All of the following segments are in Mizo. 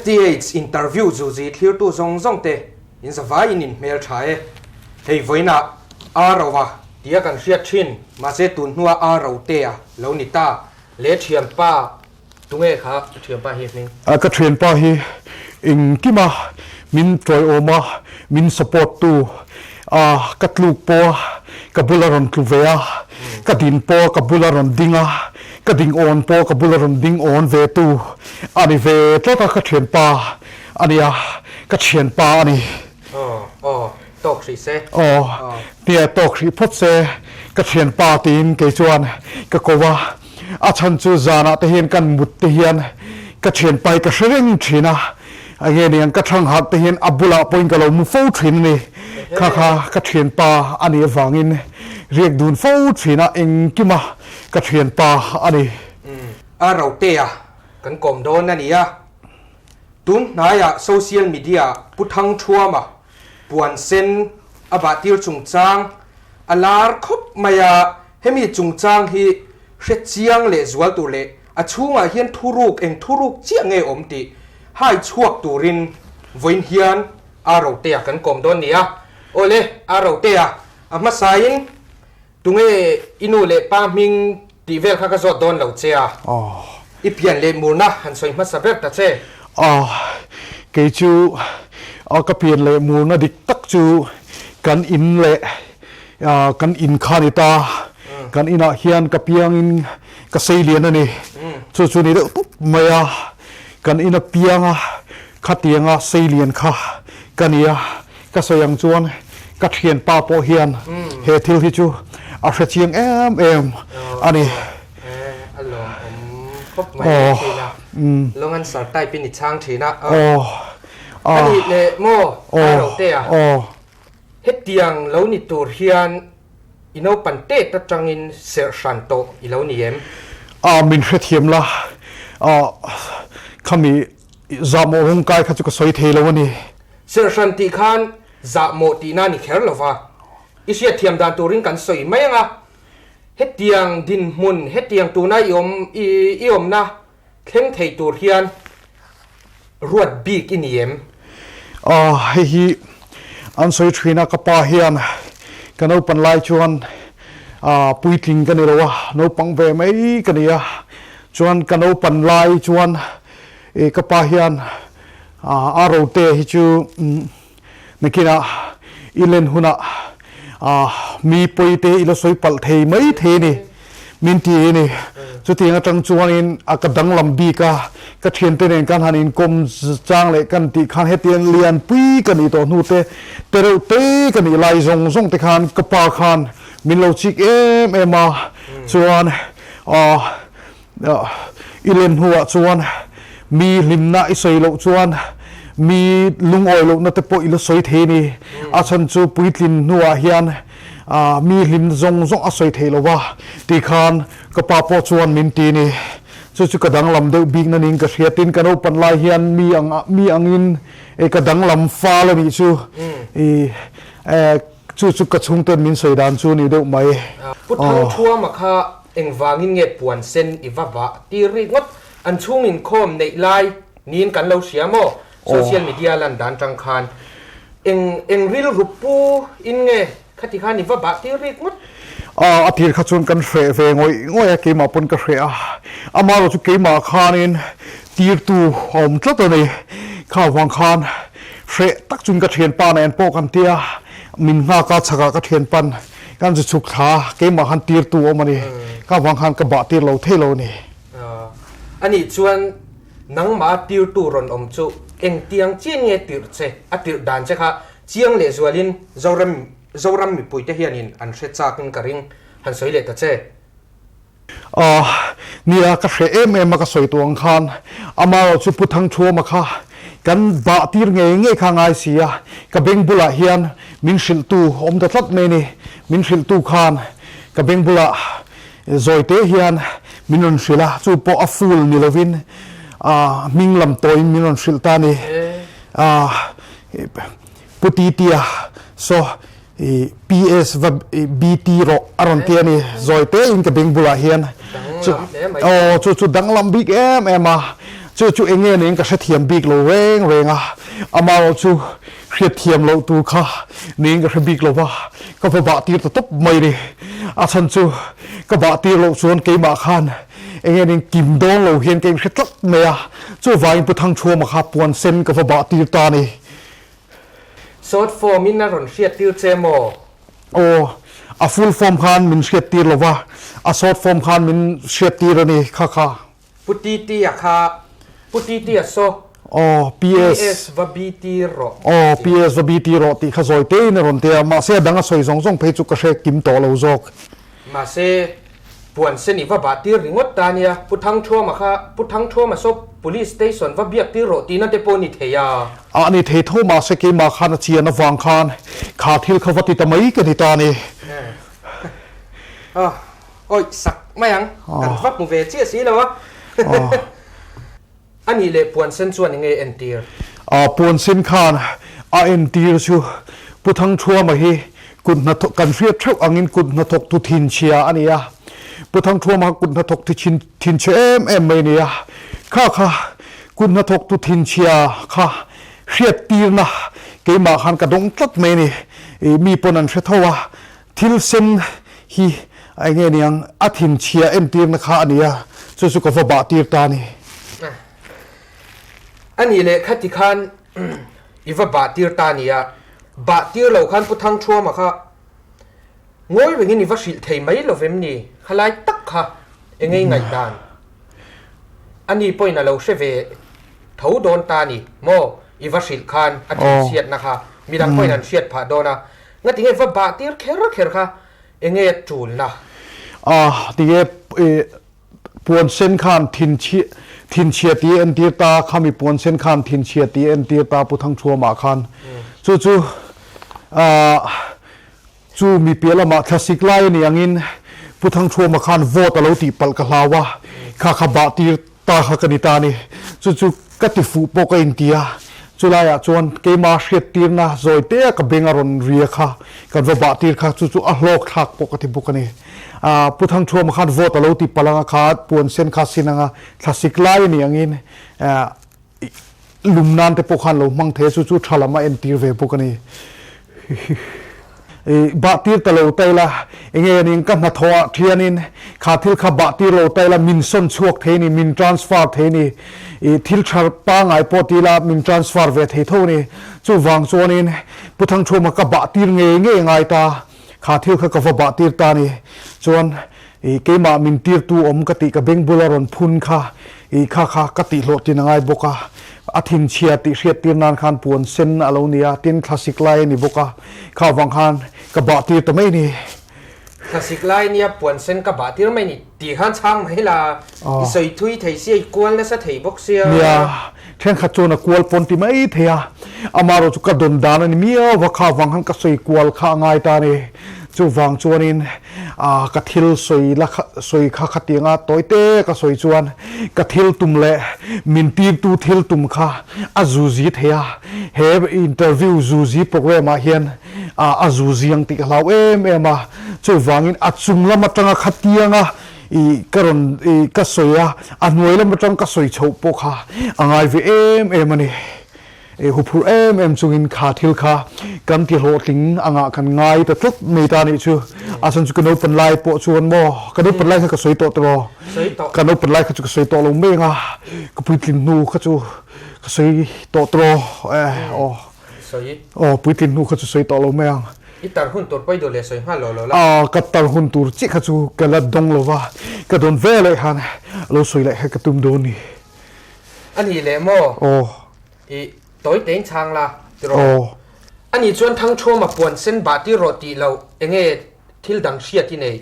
STH interview zuzi thlirtu zawng zawng te in zavai in in hmel tha e. Hei vawiinah Aro-a tia kan hriat thin, mahse tun hnua Aro-tea lo ni ta le thianpa Tunge kha ka thianpa hi hming? Ka thianpa hi engkima min tawiawm a, min support tu a, ka tluk pawh a ka bula rawn tlu ve a, ka din pawh a ka bula rawn ding a, ka ding awn pawh a ka bula rawn ding awn ve tu a ni ve tlat a, ka thianpa a nia, ka thianpa a ni. Aw, aw, tawk hrih se. Aw, nia tawk hrih phawt se, ka thianpa tiin kei chuan ka ko a. A chhan chu zanah te hian kan mut te hian ka thianpa hi ka hre reng thin a, enge niang ka thang harh te hian a bulah pawhin ka lo mu fo thin a ni. Kha kha ka thianpa a nih avangin riak dun fo thin a, engkima ka thianpa a ni. A rotea kan kawm dawn a ni a, tun hnaiah social media Pu Thangthuama puan sen a bah tir chungchang a lar khawp mai a, hemi chungchang hi hre chiang leh zual tur leh a chhungah hian thuruk eng thuruk chiah nge awm tih hai chhuak turin vawiin hian a rotea kan kawm dawn ni a. Awle, a rotea a hmasain tunge i nu leh pa hming tih vel kha ka zawt dawn lo che a, i pian leh murna han sawi hmasa ber ta che. A, kei chu ka pian leh murna dik tak chu kan in leh kan in kha ni ta, kan inah hian ka piangin ka sei lian a ni, chu chu ni deuh tup mai a, kan ina pianga khatianga sei lian kha ka ni a. Ka sawi ang chuan ka thianpa pawh hian he thil hi chu a hre chiang em em a ni. A lawmawm khawp mai a thin a, long answer type in i chhang thin a. A nih leh maw a ro te a, hetiang lo ni tur hian i naupan tet atangin serh hran tawh i lo ni em? A min hrethiam la, khami zahmawh rawng kai kha chu ka sawi thei lo a ni. Serhran tih khan zahmawh tihna ni kher lova, i hriatthiam dan turin kan sawi mai ang a, hetiang dinhmun, hetiang tuna i awm i awmna thleng thei tur hian ruat bik i ni em? Aw, hei hi an sawi thin a, ka pa hian ka naupan lai chuan puitling ka ni lo a, naupang ve mai ka ni a, chuan ka naupan lai chuan ka pa hian A rote hi chu nakinah i len hunah mi pawi te i la sawi palh thei mai thei a ni, min ti a ni. Chutiang atang chuanin a ka danglam bik a, ka thiante nen khan han inkawm chang leh kan tih khan hetiang lianpui ka nih tawh hnu te, te reuh te ka nih lai zawng zawng te khan ka pa khan min lo chik em em a, chuan I len hnuah chuan mi hlimna i sawi loh chuan mi lungawi lohna te pawh i la sawi thei a ni. A chhan chu puitlin hnuah hian mi hlim zawng zawng a sawi thei lo va tih khan ka pa pawh chuan min ti a ni. Chu chu ka danglam deuh bikna niin ka hria. Tin, ka naupan lai hian mi ang mi angin ka danglam fal a nih chu. Chu chu ka chhungten min sawi dan chu ni deuh mai. Pu Thangthuama kha engvangin nge puan sen i va vah tir rik ngawt? An chhung inkhawm neih lai niin kan lo hria maw? Social media lan dan tang khan eng eng rilru pu in nge khati khan i va bah tir rik ngawt? A tir kha chuan kan hreh ve ngawih ngawih a, keimah pawn ka hreh a. Amaherawh chu keimah khanin tirtu a awm tlat a ni. Kha vang khan Hreh tak chuan ka thianpa nen pawh kan tia, min nghak a chhakah ka thianpan kan zu chhuk thla a, keimah khan tirtu awm a ni, ka vang khan ka bah tir lo thei lo a ni. A nih chuan nangmah tirtu rawn awm chu engtiang chian nge tirh che, a tirh dan che kha chiang leh zualin Zoram Zoram mipuite hianin an hre chakin ka ring, han sawi leh ta che. A, nia ka hreh em em a ka sawi tawh ang khan amaherawh chu Pu Thangthuama kha kan bah tir ngei ngei kha ngai si a, ka beng bulah hian min hrilhtu awm ta tlat mai ni, min hrilhtu khan ka beng bulah zawi te hian min rawn hrilh a, chu pawh a full ni lovin a hming lam tawiin min rawn hrilh ta a ni. A, Pu Titia saw i PS va BT rawh a rawn ti a ni. Zawi te in ka beng bulah hian chu aw chu chu danglam bik em em a. Chu chu eng nge niin ka hrethiam bik lo reng reng a, amaherawh chu hriatthiam loh tur kha niin ka hre bik lo va, ka va bah tir ta tawp mai ni. A chhan chu ka bah tir loh chuan keimah khan eng nge niin kim dawn lo hian ka inhre tlat mai a, chuvangin Pu Thangchhuama kha puan sen ka va bah tir ta a ni. Short form in a rawn hriat tir che maw? Aw, a full form khan min hriat tir lo va, a short form khan min hriat tir a ni kha kha. Pu Titia kha, Pu Titia saw. Aw, PS. PS va bi tir rawh. Aw, PS va bi tir rawh tih kha zawi tein a rawn ti a, mahse a dang a sawi zawng zawng phei chu ka hre kim tawh lo zawk. Mahse, puan sen i va bah tir ringawt ta nia, Pu Thangthuama kha, Pu Thangthuama saw Police Station va biak tir rawh tihna te pawh ni thei a. A ni thei tho, mahse keimah khan a chian avang khan kha thil kha va ti ta mai ka ni ta a ni. Aw, awih sak mai ang, kan va hmu ve chiah si lo a. A nih leh puan sen chuan enge entir? A puan sen khan a entir chu Pu Thangthuama hi kut hnathawk kan hriat theuh angin kut hnathawk tu thinchhia a ni a. Pu Thangthuama kha kut hnathawk tu thinchhe em em mai a ni a. Kha kha kut hnathawk tu thinchhia kha hriattirna keimah khan ka dawng tlat mai a ni. Mi pawn an hre tho a. Thil sen hi eng nge niang a thinchhia entirna kha a ni a, chu chu ka va bah tir ta a ni. A nih leh khati khan i va bah tir ta a ni a, bah tir lo khan Pu Thangthuama kha ngawi rengin i va hrilh thei mai lo vem ni? Khalai tak kha eng nge i ngaihdan? A ni pawhin a lo hre ve tho dawn ta a ni maw? I va hrilh khan a thinchhiatna kha midang pawhin an hriat phah dawn a, Ngati nge va bah tir kher kher kha enge tulna? A ti e puan sen khan thinchhia thinchhia ti entir ta khami puan sen khan thinchhia ti entir ta Pu Thangthuamah khan chu chu chu mi piah lamah thlasik lai a ni angin Pu Thangthuama khan vote a lo tih palh ka hlau a kha kha bah tir Ta kha ka ni ta a ni. Chu chu ka ti fuh pawh ka inti a, chulaiah chuan keimah hriattirna zawi tea ka beng a rawn ria kha kan va bah tir kha chu chu a hlawk thlak pawh ka ti bawk a ni. Aa Pu Thangthuama khan vote a lo ti palh anga kha puan sen kha sin anga thlasik lai a ni angin lum nan te pawh khan lo hmang thei a, chu chu tha lam a entir ve bawk a ni. I bah tir ta lo ta ila, enge aning ka hnathawh ah thianin kha thil kha bah tir lo ta ila min sawn chhuak thei ni, min transfer thei ni, i thil tha pangai pawh ti ila min transfer ve thei tho ni. Chuvang chuanin Pu Thangthuama ka bah tir ngei ngei ngai ta, kha thil kha ka va bah tir ta ni. Chuan i keimah min tirtu awm ka tih ka beng bula rawn phun kha i kha kha ka tih hlawh tin a ngai bawk a, a thinchhia tih hriat tir nan khan puan sen a lo ni a, tin thlasik lai a ni bawk a, kha vang khan ka bah tir ta mai a ni. Thlasik lai nia puan sen ka bah tir mai a ni tih khan chhang mai la, i sawi thui thei sia, i kual nasa thei bawk sia. Nia, thenkhat chuan a kual pawn ti mai thei a, amaherawh chu ka dawn dan a ni miau va, kha vang khan ka sawi kual kha a ngai ta a ni. Chuvang chuanin ka thil sawi la sawi kha khatianga tawi te ka sawi chuan ka thil tum leh min tirtu thil tum kha a zuzi thei a, he interview zuzi program ah hian a zuzi ang tih ka hlau em em a, chuvangin a chung lam atanga khatianga i ka rawn i ka sawi a, a hnuai lam atang ka sawi chhoh pawh kha a ngai ve em em a ni. I huphurh em em chungin kha thil kha kan ti hlawhtling angah kan ngai ta tlat mai ta nih chu. A chhan chu ka naupan lai pawh chuan maw, ka naupan lai kha ka sawi tawh tiraw? Ka naupan lai kha chu ka sawi tawh lo mai anga, ka puitlin hnu kha chu ka sawi tawh tiraw? Eh, aw. Aw, puitlin hnu kha chu sawi tawh lo mai ang. I tar hun tur pawh i duh leh sawi nghal lo lo la. A, ka tar hun tur chiah kha chu ka la dawng lo va, ka dawn ve leh khan lo sawi leh kha ka tum dawn ni. A nih leh maw? Aw. I tawi tein chhang la, ti rawh. Aw. A nih chuan Thangthuama puan sen bah tir rawh tih loh enge thil dang hriat i nei?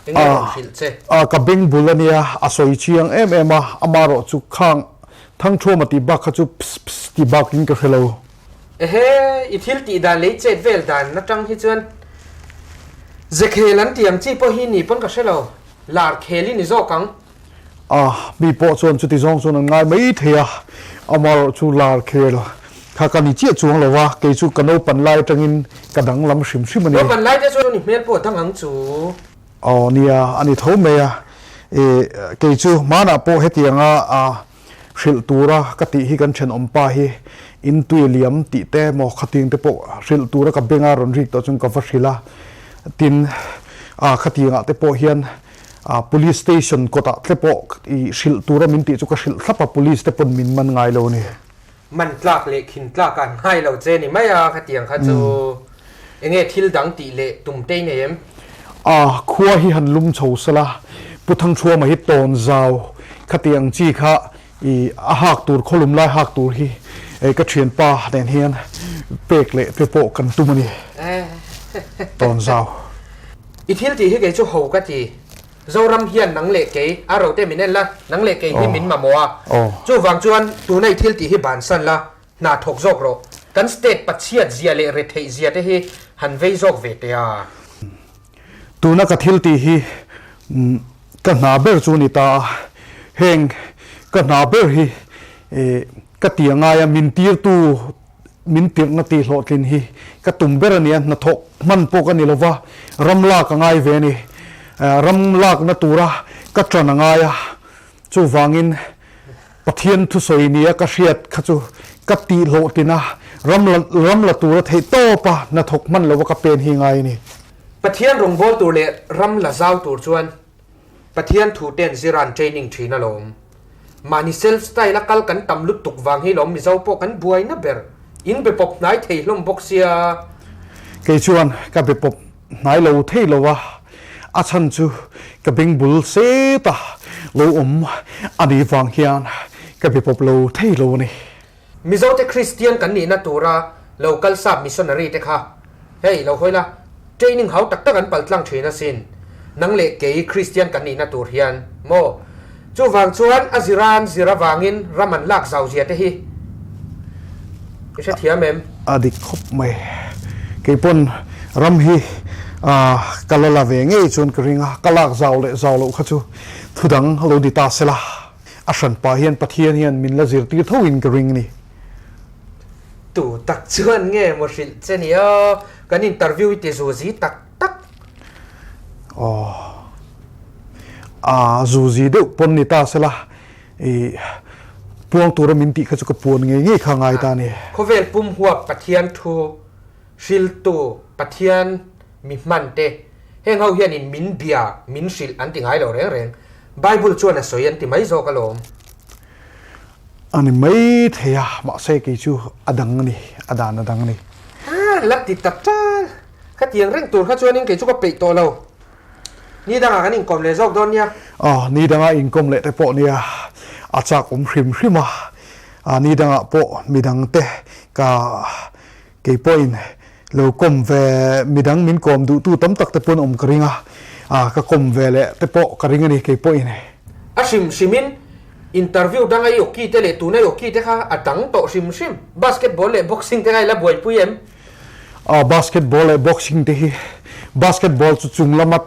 Enge rawn hrilh che? A, ka beng bul a nia, a sawi chiang em em a, ama rawh chu khang Thangthuama tih bak kha chu ps ps tih bakin ka hre lo. Ehe, i thil tih dan leh i chet vel dan atang hi chuan Zekhel an tih ang chi pawh hi ni pawn ka hre lo, lar khel i ni zawk ang. A, mi pawh chuan chuti zawng chuan an ngai mai thei a, amaherawh chu lar khel kha ka ni chiah chuang lo va, kei chu ka naupan lai atangin ka danglam hrim hrim a ni. Naupan lai te chuan i hmel pawh a dang ang chu. Aw nia, a ni tho mai a, e, kei chu hmanah pawh hetianga a. hrilh tura ka tih hi kan thenawm pa hi in tui liam tih te maw khatiang te pawh hrilh tura ka benga rawn rik tawh chuan ka va hrilh a. Tin, ah khatiangah te pawh hian ah police station kawtah te pawh i hrilh tura min tih chu ka hrilh thlap a, police te pawn min man ngai lo a ni. Man tlak leh khin tlak an ngai lo che ni mai a, khatiang kha chu enge thil dang tih leh tum te i nei em? A khua hi han lum chho sela, Pu Thangchhuama hi tawn zau khatiang chi kha i a hak tur khawlum lai hak tur hi ka thianpa nen hian pek leh te pawh kan tum a ni. Tawn zau. I thil tih hi kei chu ho ka ti. Zoram hian nang leh kei, a rote min en la, nang leh kei hi min mamawh a. Chuvang chuan tuna i thil tih hi bansan la, hna thawk zawk rawh. Kan state Pathiat zia leh retheih zia te hi han vei zawk ve teh a. Tuna ka thil tih hi ka hna ber chu a ni ta a, heng ka hna ber hi ka ti a ngai a, min tirtu Min tirhna tih hlawhtlin hi ka tum ber a nia, hnathawk hman pawh ka ni lo va, ram lak a ngai ve a ni. Ram lakna tura ka ṭan a ngai a, chuvangin Pathian thusawi nia ka hriat kha chu ka tih hlawhtlin a, ram ram la tura theih tawp a hnathawk hman lova ka pen hi ngai a ni. Pathian rawngbâwl tur leh ram la zau tur chuan Pathian thu ten zir an training thin alawm. Mahni self style a kal kan tam lutuk vang hi lawm Mizo pawh kan buaina ber. In be pawp hnai thei hlawm bawk sia. Kei chuan ka be pawp hnai lo thei lo a, a chhan chu ka beng bul set a lo awm a nih vang hian ka be pawp lo thei lo a ni. Mizote Kristian kan nihna tura lo kal sap missionary te kha hei lo hawi la, training hau tak tak an pal tlang thin asin. Nang leh kei Kristian kan nihna tur hian maw? Chuvang chuan a ziran zir avangin ram an lak zau zia te hi i hrethiam em? A dik khawp mai. Kei pawn ram hi ka la la ve ngei chuan ka ring a, ka lak zau leh zau loh kha chu thudang lo ni ta se la. A hranpa hian Pathian hian min la zirtir tho in ka ring a ni. Tu tak chuan nge maw hrilh che ni aw, kan interview i ti zuzi tak tak. Aw, a zuzi deuh pawn ni ta sela, i puang tura min tih kha chu ka puan ngei ngei kha ngai ta a ni. Khawvel pum huap Pathian thu hriltu Pathian Mi hman te, heng ho hianin min bia, min hrilh an ti ngai lo reng reng. Bible chuan a sawi an ti mai zawk alawm. A ni mai thei a, mahse kei chu a dang a ni, a dan a dang a ni. Ha, la ti ta tal. Khatiang reng tur kha chuanin kei chu ka peih tawh lo. Ni dangah kan inkawm leh zawk dawn nia. Aw, ni dangah inkawm leh te pawh nia, a chak awm hrim hrim a. A, ni dangah pawh midang te ka Kei pawhin lo kawm ve midang min kawm duhtu tam tak te pawn awm ka ring a, ah ka kawm ve leh te pawh ka ring a ni kei pawhin. A hrim hrimin interview danga i awki te leh tuna i awki te kha a dang tawh hrim hrim. Basketball leh boxing te kha i la buaipui em? Ah basketball leh boxing te hi basketball chu chung lama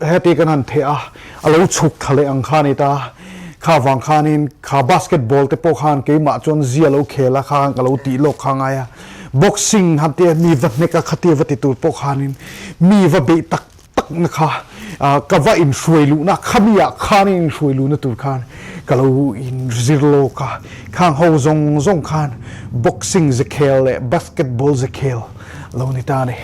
heti kan han theh a, a lo chhuk thla leh ang kha a ni ta. Kha vang khanin kha basketball te pawh khan keimah chuan zia lo khel a, kha khan ka lo tih lawk kha ngai a. Boxing han tia mi va hnek a, khatia va ti tur pawh khanin mi va beih tak tak na kha ka va inhruai luhna, khami ah khan in inhruai luhna tur khan ka lo inzir lawk a. Khang ho zawng zawng khan boxing ze khel leh basketball ze khel lo ni ta a ni.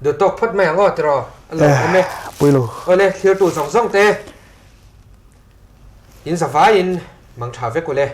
Duh tawk phawt mai ang aw tiraw? A lo awm e. Pui lo. Awle, thlirtu zawng zawng te in zavaiin mang tha vek ule.